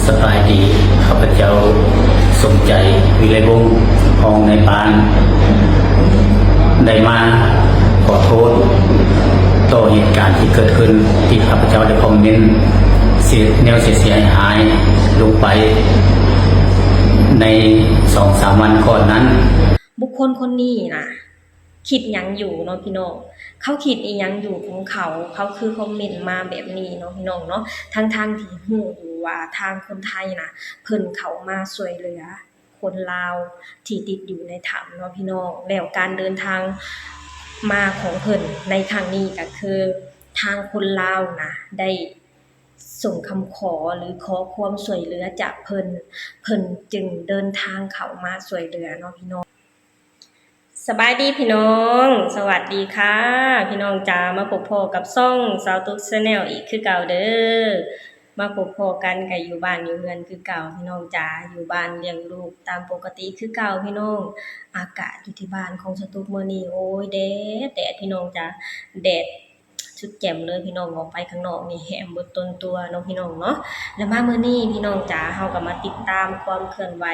ສະບາຍດີ, ຂ້າພະເຈົ້າ ສົມໃຈ ວິໄລວົງ ຮອງນາຍບ້ານ ໄດ້ມາຂໍໂທດຕໍ່ເຫດການທີ່ເກີດຂຶ້ນ ທີ່ຂ້າພະເຈົ້າໄດ້ຄອມເມັນເສຍ ແນວເສຍຫາຍໆລົງໄປໃນສອງສາມວັນກ່ອນນັ້ນ. ບຸກຄົນຄົນນີ້ນະ ຄິດຫຍັງຢູ່ເນາະພີ່ນ້ອງ, ເຂົາຄິດອີ່ຫຍັງຢູ່ຂອງເຂົາ, ເຂົາຄືຄອມເມັນມາແບບນີ້ເນາະພີ່ນ້ອງເນາະ, ທັງໆທີ່ຮູ້ຢູ່ວ່າທາງຄົນໄທນະ ເພິ່ນເຂົ້າມາຊ່ວຍເຫຼືອຄົນລາວທີ່ຕິດຢູ່ໃນຖ້ຳເນາະພີ່ນ້ອງ. ແລ້ວການເດີນທາງມາຂອງເພິ່ນໃນຄັ້ງນີ້ກໍຄື ທາງຄົນລາວນະ ໄດ້ສົ່ງຄຳຂໍ ຫຼື ຂໍຄວາມຊ່ວຍເຫຼືອຈາກເພິ່ນ, ເພິ່ນຈຶ່ງເດີນທາງເຂົ້າມາຊ່ວຍເຫຼືອເນາະພີ່ນ້ອງ. ສະບາຍດີພີ່ນ້ອງ, ສະຫວັດດີຄ່ະພີ່ນ້ອງຈ໋າ, ມາພົບພໍ້ກັບຊ່ອງສາວຕຸກ Channel ອີກຄືເກົ່າເດີ. ມາພົບພໍ້ກັນກໍຢູ່ບ້ານຢູ່ເຮືອນຄືເກົ່າພີ່ນ້ອງຈ໋າ, ຢູ່ບ້ານລ້ຽງລູກຕາມປົກກະຕິຄືເກົ່າພີ່ນ້ອງ. ອາກາດຢູ່ທີ່ບ້ານຂອງສາວຕຸກມື້ນີ້ ໂອ້ຍ ແດດ ແດດພີ່ນ້ອງຈ໋າ, ແດດສຸດແຈ່ມເລີຍພີ່ນ້ອງ, ອອກໄປຂ້າງນອກນີ້ແຫ້ງເບິດຕົນຕົວເນາະພີ່ນ້ອງເນາະ. ແລ້ວມາມື້ນີ້ພີ່ນ້ອງຈ໋າ, ເຮົາກໍມາຕິດຕາມຄວາມເຄື່ອນໄຫວ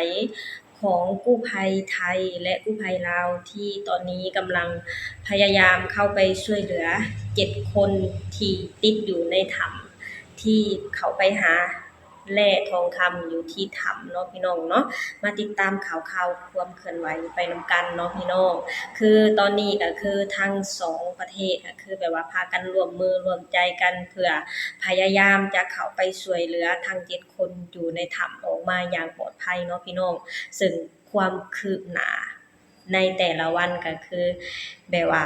ຂອງກູ້ໄພໄທ ແລະ ກູ້ໄພລາວ ທີ່ຕອນນີ້ກຳລັງພະຍາຍາມເຂົ້າໄປຊ່ວຍເຫຼືອເຈັດຄົນທີ່ຕິດຢູ່ໃນຖ້ຳ ທີ່ເຂົາໄປຫາແຮ່ທອງຄຳຢູ່ທີ່ຖ້ຳເນາະພີ່ນ້ອງເນາະ. ມາຕິດຕາມຂ່າວຄາວຄວາມເຄື່ອນໄຫວໄປນຳກັນເນາະພີ່ນ້ອງ. ຄືຕອນນີ້ກໍຄືທັງສອງປະເທດກໍຄືແບບວ່າພາກັນຮ່ວມມືຮ່ວມໃຈກັນ ເພື່ອພະຍາຍາມຈະເຂົ້າໄປຊ່ວຍເຫຼືອທັງເຈັດ ຄົນຢູ່ໃນຖ້ຳອອກມາຢ່າງປອດໄພເນາະພີ່ນ້ອງ. ເຊິ່ງຄວາມຄືບໜ້າໃນແຕ່ລະວັນກໍຄື ແບບວ່າ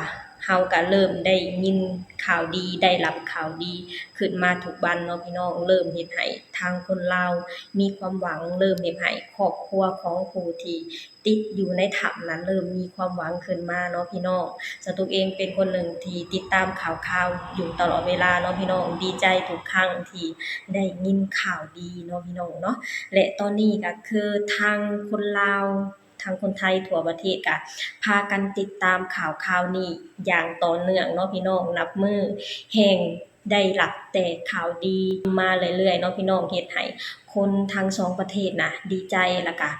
ເຮົາກໍເລີ່ມໄດ້ຍິນຂ່າວດີ ໄດ້ຮັບຂ່າວດີຂຶ້ນມາທຸກວັນເນາະພີ່ນ້ອງ, ເລີ່ມເຮັດໃຫ້ທາງຄົນລາວມີຄວາມຫວັງ, ເລີ່ມເຮັດໃຫ້ຄອບຄົວຂອງຜູ້ທີ່ຕິດຢູ່ໃນຖ້ຳນັ້ນເລີ່ມມີຄວາມຫວັງຂຶ້ນມາເນາະພີ່ນ້ອງ. ສາວຕຸກເອງເປັນຄົນໜຶ່ງທີ່ຕິດຕາມຂ່າວຄາວຢູ່ຕະຫຼອດເວລາເນາະພີ່ນ້ອງ, ດີໃຈທຸກຄັ້ງທີ່ ໄດ້ຍິນຂ່າວດີເນາະພີ່ນ້ອງເນາະ. ແລະ ຕອນນີ້ກໍຄືທາງຄົນລາວ ທາງຄົນໄທທົ່ວປະເທດກໍພາກັນຕິດຕາມຂ່າວຄາວນີ້ຢ່າງຕໍ່ເນື່ອງເນາະພີ່ນ້ອງ, ນັບມື້ແຮ່ງໄດ້ຮັບແຕ່ຂ່າວດີມາເລື້ອຍໆເນາະພີ່ນ້ອງ, ເຮັດໃຫ້ຄົນທັງສອງປະເທດນະດີໃຈ ແລ້ວກະ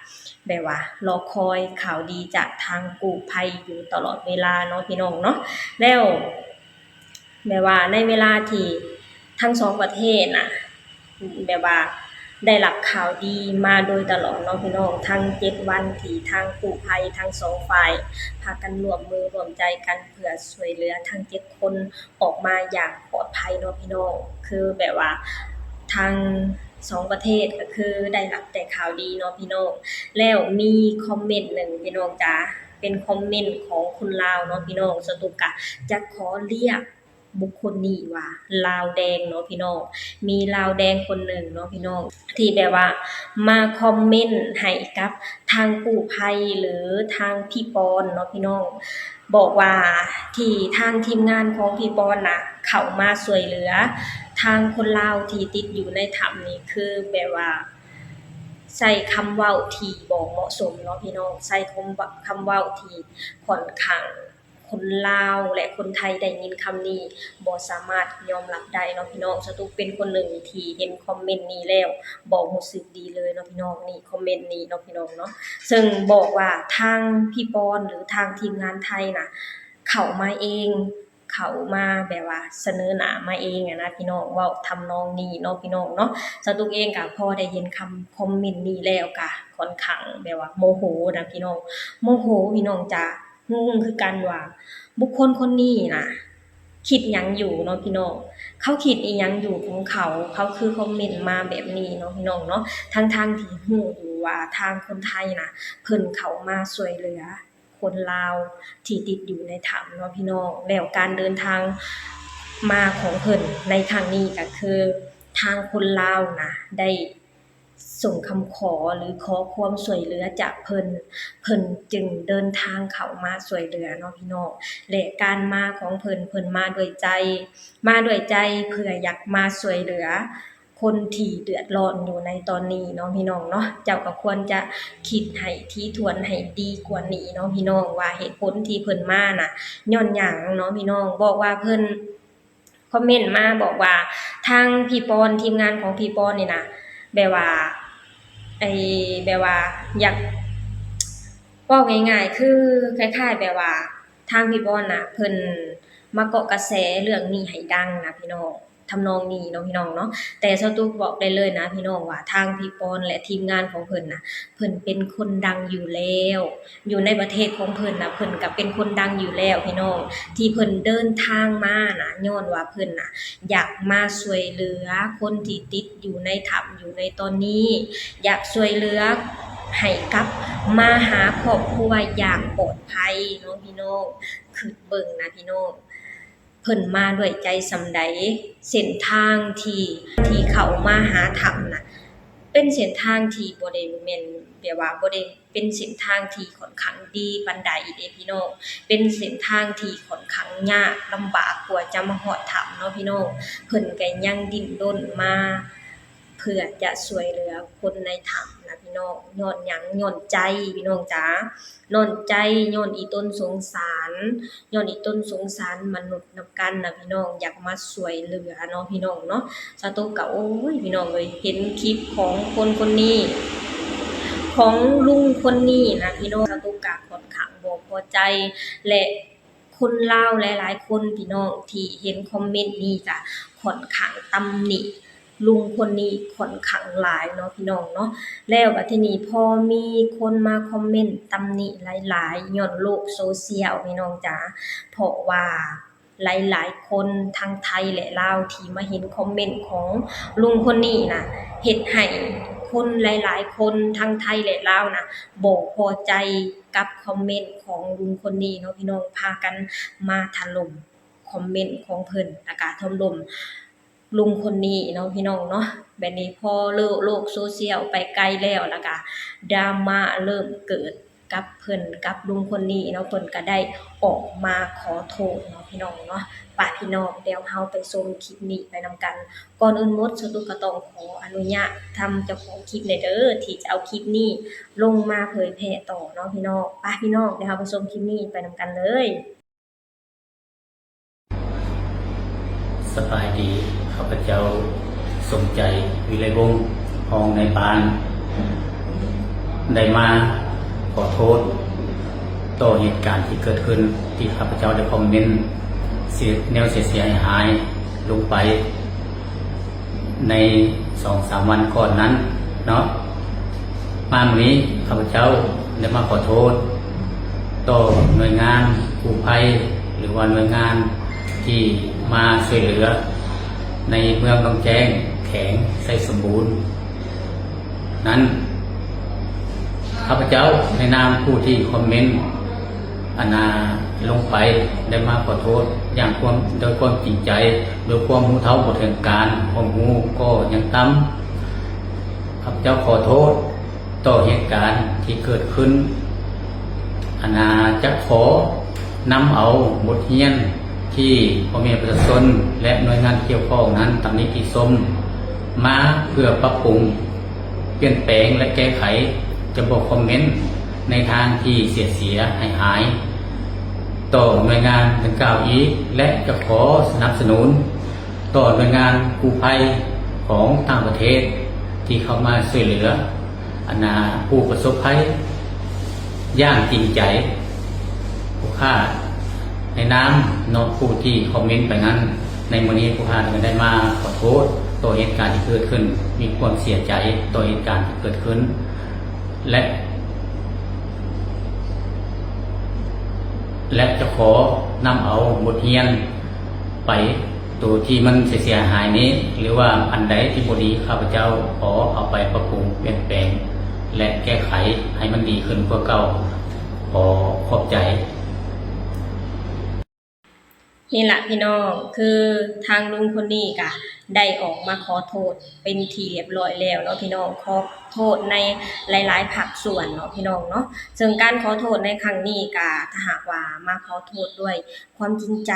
ແບບວ່າລໍຄອຍຂ່າວດີຈາກທາງກູ້ໄພຢູ່ຕະຫຼອດເວລາເນາະພີ່ນ້ອງເນາະ. ແລ້ວ ແບບວ່າໃນເວລາທີ່ທັງສອງປະເທດນະ ແບບວ່າໄດ້ຮັບຂ່າວດີມາໂດຍຕະຫຼອດເນາະພີ່ນ້ອງ, ທັງເຈັດວັນທີ່ທາງກູ້ໄພທັງສອງຝ່າຍພາກັນຮ່ວມມືຮ່ວມໃຈກັນເພື່ອຊ່ວຍເຫຼືອທັງເຈັດຄົນອອກມາຢ່າງປອດໄພເນາະພີ່ນ້ອງ. ຄືແບບວ່າທັງສອງປະເທດກໍຄືໄດ້ຮັບແຕ່ຂ່າວດີເນາະພີ່ນ້ອງ. ແລ້ວມີຄອມເມັນໜຶ່ງພີ່ນ້ອງຈ໋າ ເປັນຄອມເມັນຂອງຄົນລາວເນາະພີ່ນ້ອງ, ສາວຕຸກກະຈະຂໍລຽກ ບຸກຄົນນີ້ວ່າລາວແດງເນາະພີ່ນ້ອງ. ມີລາວແດງຄົນໜຶ່ງເນາະພີ່ນ້ອງ ທີ່ແບບວ່າມາຄອມເມັນໃຫ້ກັບທາງກູ້ໄພ ຫຼື ທາງພີ່ປອນເນາະພີ່ນ້ອງ, ບອກວ່າທີ່ທາງທີມງານຂອງພີ່ປອນນະ ເຂົ້າມາຊ່ວຍເຫຼືອທາງຄົນລາວທີ່ຕິດຢູ່ໃນຖ້ຳນີ້ ຄືແບບວ່າໃຊ້ຄຳເວົ້າທີ່ບໍ່ເໝາະສົມເນາະພີ່ນ້ອງ, ໃຊ້ຄຳ ຄຳເວົ້າທີ່ຂ້ອນຂ້າງ ຄົນລາວ ແລະ ຄົນໄທໄດ້ຍິນຄຳນີ້ບໍ່ສາມາດຍອມຮັບໄດ້ເນາະພີ່ນ້ອງ. ສາວຕຸກເປັນຄົນໜຶ່ງທີ່ເຫັນຄອມເມັນນີ້ແລ້ວບໍ່ຮູ້ສຶກດີເລີຍເນາະພີ່ນ້ອງ. ນີ້ຄອມເມັນນີ້ເນາະພີ່ນ້ອງເນາະ, ເຊິ່ງບອກວ່າທາງພີ່ປອນ ຫຼື ທາງທີມງານໄທນະ ເຂົ້າມາເອງ, ເຂົ້າມາແບບວ່າສະເໜີໜ້າມາເອງຫັ້ນນະພີ່ນ້ອງ, ເວົ້າທຳນອງນີ້ເນາະພີ່ນ້ອງເນາະ. ສາວຕຸກເອງກໍພໍໄດ້ເຫັນຄຳຄອມເມັນນີ້ແລ້ວ ກໍຂ້ອນຂ້າງແບບວ່າໂມໂຫນະພີ່ນ້ອງ, ໂມໂຫພີ່ນ້ອງຈ໋າ. ງງຄືກັນວ່າບຸກຄົນຄົນນີ້ນະຄິດຫຍັງຢູ່ເນາະພີ່ນ້ອງ, ເຂົາຄິດອີ່ຫຍັງຢູ່ຂອງເຂົາ, ເຂົາຄືຄອມເມັນມາແບບນີ້ເນາະພີ່ນ້ອງເນາະ, ທັງໆທີ່ຮູ້ຢູ່ວ່າທາງຄົນໄທນະ ເພິ່ນເຂົ້າມາຊ່ວຍເຫຼືອຄົນລາວທີ່ຕິດຢູ່ໃນຖ້ຳເນາະພີ່ນ້ອງ. ແລ້ວການເດີນທາງມາຂອງເພິ່ນໃນຄັ້ງນີ້ກໍຄື ທາງຄົນລາວນະໄດ້ ສົ່ງຄຳຂໍ ຫຼື ຂໍຄວາມຊ່ວຍເຫຼືອຈາກເພິ່ນ, ເພິ່ນຈຶ່ງເດີນທາງເຂົ້າມາຊ່ວຍເຫຼືອເນາະພີ່ນ້ອງ. ແລະ ການມາຂອງເພິ່ນ, ເພິ່ນມາດ້ວຍໃຈ, ມາດ້ວຍໃຈເພື່ອຢາກມາຊ່ວຍເຫຼືອຄົນທີ່ເດືອດຮ້ອນຢູ່ໃນຕອນນີ້ເນາະພີ່ນ້ອງເນາະ. ເຈົ້າກໍຄວນຈະຄິດໃຫ້ຖີ່ຖ້ວນໃຫ້ດີກວ່ານີ້ເນາະພີ່ນ້ອງ ວ່າເຫດຜົນທີ່ເພິ່ນມານະຍ້ອນຫຍັງເນາະພີ່ນ້ອງ. ບອກວ່າເພິ່ນ ຄອມເມັນມາບອກວ່າ ທາງພີ່ປອນ ທີມງານຂອງພີ່ປອນນີ້ນະ ແບບວ່າ ໄອ້ ແບບວ່າຢາກ ເວົ້າງ່າຍໆ ຄືຄ້າຍໆ ແບບວ່າທາງພີ່ບອນນະ ເພິ່ນມາເກາະກະແສເລື່ອງນີ້ໃຫ້ດັງນະພີ່ນ້ອງ ທຳນອງນີ້ເນາະພີ່ນ້ອງເນາະ. ແຕ່ສາວຕຸກບອກໄດ້ເລີຍນະພີ່ນ້ອງວ່າ ທາງພີ່ບອນ ແລະ ທີມງານຂອງເພິ່ນນະ ເພິ່ນເປັນຄົນດັງຢູ່ແລ້ວ ຢູ່ໃນປະເທດຂອງເພິ່ນນະ ເພິ່ນກະເປັນຄົນດັງຢູ່ແລ້ວພີ່ນ້ອງ. ທີ່ເພິ່ນເດີນທາງມານະ ຍ້ອນວ່າເພິ່ນນະ ຢາກມາຊ່ວຍເຫຼືອຄົນທີ່ຕິດຢູ່ໃນຖ້ຳຢູ່ໃນຕອນນີ້ ຢາກຊ່ວຍເຫຼືອໃຫ້ກັບມາຫາຄອບຄົວຢ່າງປອດໄພເນາະພີ່ນ້ອງ. ຄິດເບິ່ງນະພີ່ນ້ອງ ເພິ່ນມາດ້ວຍໃຈສ່ຳໃດ? ເສັ້ນທາງທີ່ ທີ່ເຂົ້າມາຫາຖ້ຳນະ ເປັນເສັ້ນທາງທີ່ບໍ່ໄດ້ແມ່ນ ແບບວ່າບໍ່ໄດ້ເປັນເສັ້ນທາງທີ່ຂ້ອນຂ້າງດີປານໃດເດ້ພີ່ນ້ອງ ເປັນເສັ້ນທາງທີ່ຂ້ອນຂ້າງຍາກລຳບາກກວ່າຈະມາຮອດຖ້ຳເນາະພີ່ນ້ອງ. ເພິ່ນກະຍັງດີ້ນລົນມາເພື່ອຈະຊ່ວຍເຫຼືອຄົນໃນຖ້ຳນະພີ່ນ້ອງ. ຍ້ອນຫຍັງ? ຍ້ອນໃຈພີ່ນ້ອງຈ໋າ ຍ້ອນໃຈ ຍ້ອນອີ່ຕົນສົງສານ ຍ້ອນອີ່ຕົນສົງສານມະນຸດນຳກັນນະພີ່ນ້ອງ ຢາກມາຊ່ວຍເຫຼືອເນາະພີ່ນ້ອງເນາະ. ສາວຕຸກກະ ໂອ້ຍ ພີ່ນ້ອງເອີຍ ເຫັນຄລິບຂອງຄົນຄົນນີ້ ຂອງລຸງຄົນນີ້ນະພີ່ນ້ອງ ສາວຕຸກກະຂ້ອນຂ້າງບໍ່ພໍໃຈ ແລະ ຄົນລາວຫຼາຍໆຄົນພີ່ນ້ອງທີ່ເຫັນຄອມເມັນນີ້ກະຂ້ອນຂ້າງຕຳໜິລຸງຄົນນີ້ຂ້ອນຂ້າງຫຼາຍເນາະພີ່ນ້ອງເນາະ. ແລ້ວບັດທີນີ້ພໍມີຄົນມາຄອມເມັນຕຳໜິຫຼາຍໆ ຍ້ອນໂລກໂຊຊຽວພີ່ນ້ອງຈ໋າ ເພາະວ່າ ຫຼາຍໆຄົນທັງໄທ ແລະ ລາວ ທີ່ມາເຫັນຄອມເມັນຂອງລຸງຄົນນີ້ນະ ເຮັດໃຫ້ຄົນຫຼາຍໆຄົນທັງໄທ ແລະ ລາວນະ ບໍ່ພໍໃຈກັບຄອມເມັນຂອງລຸງຄົນນີ້ເນາະພີ່ນ້ອງ ພາກັນມາຖະຫຼົ່ມຄອມເມັນຂອງເພິ່ນ ແລ້ວກະຖະຫຼົ່ມລຸງຄົນນີ້ເນາະພີ່ນ້ອງເນາະ. ແບບນີ້ພໍໂລກ ໂລກໂຊຊຽວໄປໄກແລ້ວ ແລ້ວກະດຣາມາເລີ່ມເກີດ ກັບເພິ່ນ ກັບລຸງຄົນນີ້ເນາະ ເພິ່ນກະໄດ້ອອກມາຂໍໂທດເນາະພີ່ນ້ອງເນາະ. ປະພີ່ນ້ອງ ດຽວເຮົາໄປຊົມຄລິບນີ້ໄປນຳກັນ. ກ່ອນອື່ນໝົດ ສາວຕຸກກະຕ້ອງຂໍອະນຸຍາດທາງເຈົ້າຂອງຄລິບແດ່ເດີ ທີ່ຈະເອົາຄລິບນີ້ລົງມາເຜີຍແຜ່ຕໍ່ເນາະພີ່ນ້ອງ. ປະພີ່ນ້ອງ ດຽວເຮົາໄປຊົມຄລິບນີ້ໄປນຳກັນເລີຍ. ສະບາຍດີ, ຂ້າພະເຈົ້າ ສົມໃຈ ວິໄລວົງ ຮອງນາຍບ້ານ ໄດ້ມາຂໍໂທດຕໍ່ເຫດການທີ່ເກີດຂຶ້ນ ທີ່ຂ້າພະເຈົ້າໄດ້ຄອມເມັນເສຍ ແນວເສຍຫາຍໆລົງໄປ ໃນສອງສາມວັນກ່ອນນັ້ນເນາະ. ມາມື້ນີ້ ຂ້າພະເຈົ້າໄດ້ມາຂໍໂທດຕໍ່ໜ່ວຍງານກູ້ໄພ ຫຼືວ່າໜ່ວຍງານທີ່ມາຊ່ວຍເຫຼືອໃນເມືອງໜອງແຈ້ງ ແຂວງໄຊສົມບູນນັ້ນ. ຂ້າພະເຈົ້າໃນນາມຜູ້ທີ່ຄອມເມັນ ອັນນ່າ ລົງໄປ ໄດ້ມາຂໍໂທດຢ່າງຄວາມ ໂດຍຄວາມຈິງໃຈ, ໂດຍຄວາມຮູ້ເທົ່າບໍ່ເຖິງການ, ຄວາມຮູ້ກໍຍັງຕ່ຳ. ຂ້າພະເຈົ້າຂໍໂທດຕໍ່ເຫດການທີ່ເກີດຂຶ້ນ, ອັນນ່າ ຈະຂໍນຳເອົາບົດຮຽນທີ່ພໍ່ແມ່ປະຊາຊົນ ແລະ ໜ່ວຍງານທີ່ກ່ຽວຂ້ອງນັ້ນຕຳໜິຕິຊົມມາເພື່ອປັບປຸງ ປ່ຽນແປງ ແລະ ແກ້ໄຂ, ຈະບໍ່ຄອມເມັນໃນທາງທີ່ເສຍຫາຍໆຕໍ່ໜ່ວຍງານດັ່ງກ່າວອີກ ແລະ ຈະຂໍສະໜັບສະໜູນຕໍ່ໜ່ວຍງານກູ້ໄພຂອງຕ່າງປະເທດທີ່ເຂົ້າມາຊ່ວຍເຫຼືອ ອັນນ່າ ຜູ້ປະສົບໄພຢ່າງຈິງໃຈ. ຜູ້ຂ້າໃນນາມເນາະ ຜູ້ທີ່ຄອມເມັນໄປນັ້ນ, ໃນມື້ນີ້ຜູ້ຂ້າຈຶ່ງໄດ້ມາຂໍໂທດຕໍ່ເຫດການທີ່ເກີດຂຶ້ນ, ມີຄວາມເສຍໃຈຕໍ່ເຫດການທີ່ເກີດຂຶ້ນ ແລະ ແລະ ຈະຂໍນຳເອົາບົດຮຽນໄປ ໂຕທີ່ມັນເສຍຫາຍນີ້ ຫຼືວ່າອັນໃດທີ່ບໍ່ດີ ຂ້າພະເຈົ້າຂໍເອົາໄປປັບປຸງ ປ່ຽນແປງ ແລະ ແກ້ໄຂໃຫ້ມັນດີຂຶ້ນກວ່າເກົ່າ. ຂໍຂອບໃຈ. ນີ້ລະພີ່ນ້ອງ ຄືທາງລຸງຄົນນີ້ກະໄດ້ອອກມາຂໍໂທດເປັນທີ່ລຽບຮ້ອຍແລ້ວເນາະພີ່ນ້ອງ, ຂໍໂທດໃນຫຼາຍໆພາກສ່ວນເນາະພີ່ນ້ອງເນາະ. ເຊິ່ງການຂໍໂທດໃນຄັ້ງນີ້ກະ ຖ້າຫາກວ່າມາຂໍໂທດດ້ວຍຄວາມຈິງໃຈ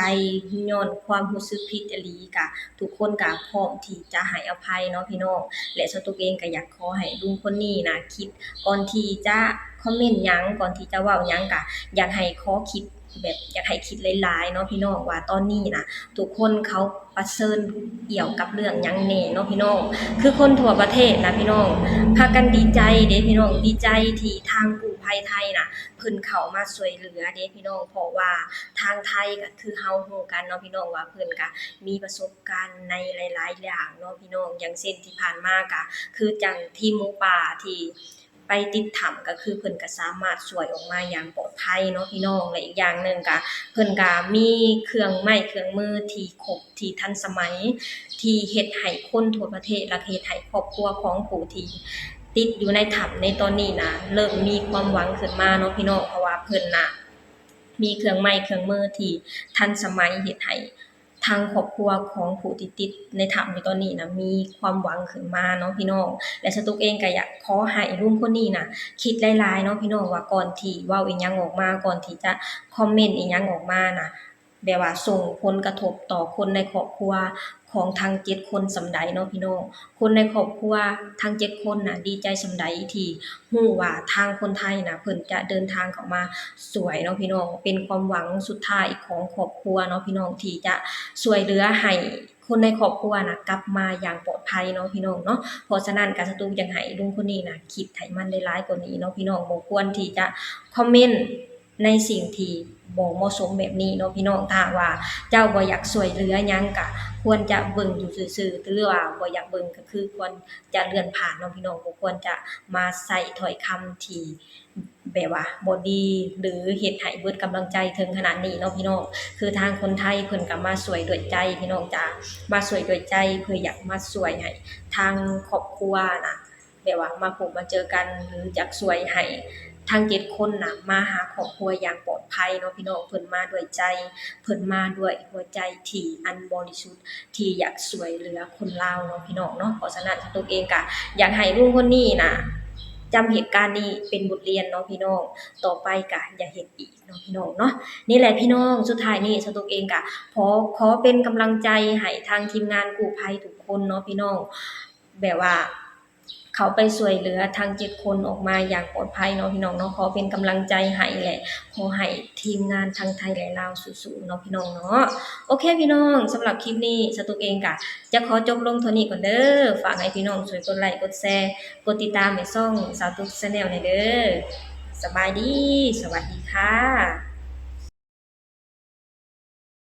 ຍ້ອນຄວາມຮູ້ສຶກຜິດອີ່ຫຼີ ກະທຸກຄົນກະພ້ອມທີ່ຈະໃຫ້ອະໄພເນາະພີ່ນ້ອງ. ແລະ ສາວຕຸກເອງກະຢາກຂໍໃຫ້ລຸງຄົນນີ້ນະ ຄິດກ່ອນທີ່ຈະຄອມເມັນຫຍັງ, ກ່ອນທີ່ຈະເວົ້າຫຍັງ ກະຢາກໃຫ້ຂໍຄິດ ແບບຢາກໃຫ້ຄິດຫຼາຍໆເນາະພີ່ນ້ອງ ວ່າຕອນນີ້ນະ ທຸກຄົນເຂົາປະເຊີນກ່ຽວກັບເລື່ອງຫຍັງແດ່ເນາະພີ່ນ້ອງ. ຄືຄົນທົ່ວປະເທດນະພີ່ນ້ອງ ພາກັນດີໃຈເດ້ພີ່ນ້ອງ, ດີໃຈທີ່ທາງກູ້ໄພໄທນະ ເພິ່ນເຂົ້າມາຊ່ວຍເຫຼືອເດ້ພີ່ນ້ອງ. ເພາະວ່າທາງໄທກໍຄືເຮົາຮູ້ກັນເນາະພີ່ນ້ອງ ວ່າເພິ່ນກໍມີປະສົບການໃນຫຼາຍໆຢ່າງເນາະພີ່ນ້ອງ. ຢ່າງເຊັ່ນທີ່ຜ່ານມາກໍຄືຈັ່ງທີມໝູປ່າທີ່ ໄປຕິດຖ້ຳ ກໍຄືເພິ່ນກໍສາມາດຊ່ວຍອອກມາຢ່າງປອດໄພເນາະພີ່ນ້ອງ. ແລະ ອີກຢ່າງໜຶ່ງກໍ ເພິ່ນກໍມີເຄື່ອງໄມ້ເຄື່ອງມືທີ່ຄົບ ທີ່ທັນສະໄໝ ທີ່ເຮັດໃຫ້ຄົນທົ່ວປະເທດ ແລະ ເຮັດໃຫ້ຄອບຄົວຂອງຜູ້ທີ່ຕິດຢູ່ໃນຖ້ຳໃນຕອນນີ້ນະ ເລີ່ມມີຄວາມຫວັງຂຶ້ນມາເນາະພີ່ນ້ອງ. ເພາະວ່າເພິ່ນນະ ມີເຄື່ອງໄມ້ເຄື່ອງມືທີ່ທັນສະໄໝ ເຮັດໃຫ້ທາງຄອບຄົວຂອງຜູ້ທີ່ຕິດໃນຖ້ຳໃນຕອນນີ້ນະ ມີຄວາມຫວັງຂຶ້ນມາເນາະພີ່ນ້ອງ. ແລະ ສະຕຸກເອງກໍຢາກຂໍໃຫ້ລຸງຄົນນີ້ນະ ຄິດຫຼາຍໆເນາະພີ່ນ້ອງ ວ່າກ່ອນທີ່ເວົ້າອີ່ຫຍັງອອກມາ ກ່ອນທີ່ຈະຄອມເມັນອີ່ຫຍັງອອກມານະ ແບບວ່າສົ່ງຜົນກະທົບຕໍ່ຄົນໃນຄອບຄົວຂອງທັງເຈັດຄົນສ່ຳໃດເນາະພີ່ນ້ອງ. ຄົນໃນຄອບຄົວທັງເຈັດຄົນນະ ດີໃຈສ່ຳໃດທີ່ຮູ້ວ່າທາງຄົນໄທນະ ເພິ່ນຈະເດີນທາງເຂົ້າມາຊ່ວຍເນາະພີ່ນ້ອງ. ເປັນຄວາມຫວັງສຸດທ້າຍຂອງຄອບຄົວເນາະພີ່ນ້ອງ ທີ່ຈະຊ່ວຍເຫຼືອໃຫ້ຄົນໃນຄອບຄົວນະ ກັບມາຢ່າງປອດໄພເນາະພີ່ນ້ອງເນາະ. ເພາະສະນັ້ນກໍ ສະຕຸກຢາກໃຫ້ລຸງຄົນນີ້ນະ ຄິດໃຫ້ມັນຫຼາຍໆກວ່ານີ້ເນາະພີ່ນ້ອງ. ບໍ່ຄວນທີ່ຈະຄອມເມັນ ໃນສິ່ງທີ່ບໍ່ເໝາະສົມແບບນີ້ເນາະພີ່ນ້ອງ. ຖ້າຫາກວ່າເຈົ້າບໍ່ຢາກຊ່ວຍເຫຼືອຫຍັງ ກະຄວນຈະເບິ່ງຢູ່ຊື່ໆ ຫຼືວ່າບໍ່ຢາກເບິ່ງ ກະຄືຄວນຈະເລື່ອນຜ່ານເນາະພີ່ນ້ອງ. ບໍ່ຄວນຈະມາໃຊ້ຖ້ອຍຄຳທີ່ແບບວ່າບໍ່ດີ ຫຼືເຮັດໃຫ້ເບິດກຳລັງໃຈເຖິງຂະໜາດນີ້ເນາະພີ່ນ້ອງ. ຄືທາງຄົນໄທເພິ່ນກະມາຊ່ວຍດ້ວຍໃຈພີ່ນ້ອງຈ໋າ ມາຊ່ວຍດ້ວຍໃຈ ເພື່ອຢາກມາຊ່ວຍໃຫ້ທາງຄອບຄົວນະ ແບບວ່າມາພົບມາເຈີກັນ ຫຼືຢາກຊ່ວຍໃຫ້ທັງເຈັດຄົນນະ ມາຫາຄອບຄົວຢ່າງປອດໄພເນາະພີ່ນ້ອງ. ເພິ່ນມາດ້ວຍໃຈ ເພິ່ນມາດ້ວຍຫົວໃຈທີ່ອັນບໍລິສຸດ ທີ່ຢາກຊ່ວຍເຫຼືອຄົນລາວເນາະພີ່ນ້ອງເນາະ. ເພາະສະນັ້ນ ສະຕຸກເອງກະຢາກໃຫ້ລຸງຄົນນີ້ນະ ຈຳເຫດການນີ້ເປັນບົດຮຽນເນາະພີ່ນ້ອງ, ຕໍ່ໄປກະຢ່າເຮັດອີກເນາະພີ່ນ້ອງເນາະ. ນີ້ແຫຼະພີ່ນ້ອງ ສຸດທ້າຍນີ້ ສະຕຸກເອງກະຂໍ ຂໍເປັນກຳລັງໃຈໃຫ້ທາງທີມງານກູ້ໄພທຸກຄົນເນາະພີ່ນ້ອງ ແບບວ່າ ເຂົ້າໄປຊ່ວຍເຫຼືອທັງເຈັດຄົນອອກມາຢ່າງປອດໄພເນາະພີ່ນ້ອງເນາະ. ຂໍເປັນກຳລັງໃຈໃຫ້ ແລະ ຂໍໃຫ້ທີມງານທັງໄທ ແລະ ລາວສູ້ໆເນາະພີ່ນ້ອງເນາະ. ໂອເຄພີ່ນ້ອງ ສຳລັບຄລິບນີ້ ສະຕຸກເອງກະຈະຂໍຈົບລົງເທົ່ານີ້ກ່ອນເດີ. ຝາກໃຫ້ພີ່ນ້ອງຊ່ວຍກົດໄລ ກົດແຊ ກົດຕິດຕາມໃຫ້ຊ່ອງສາວຕຸກ Channel ແດ່ເດີ. ສະບາຍດີ ສະຫວັດດີຄ່ະ.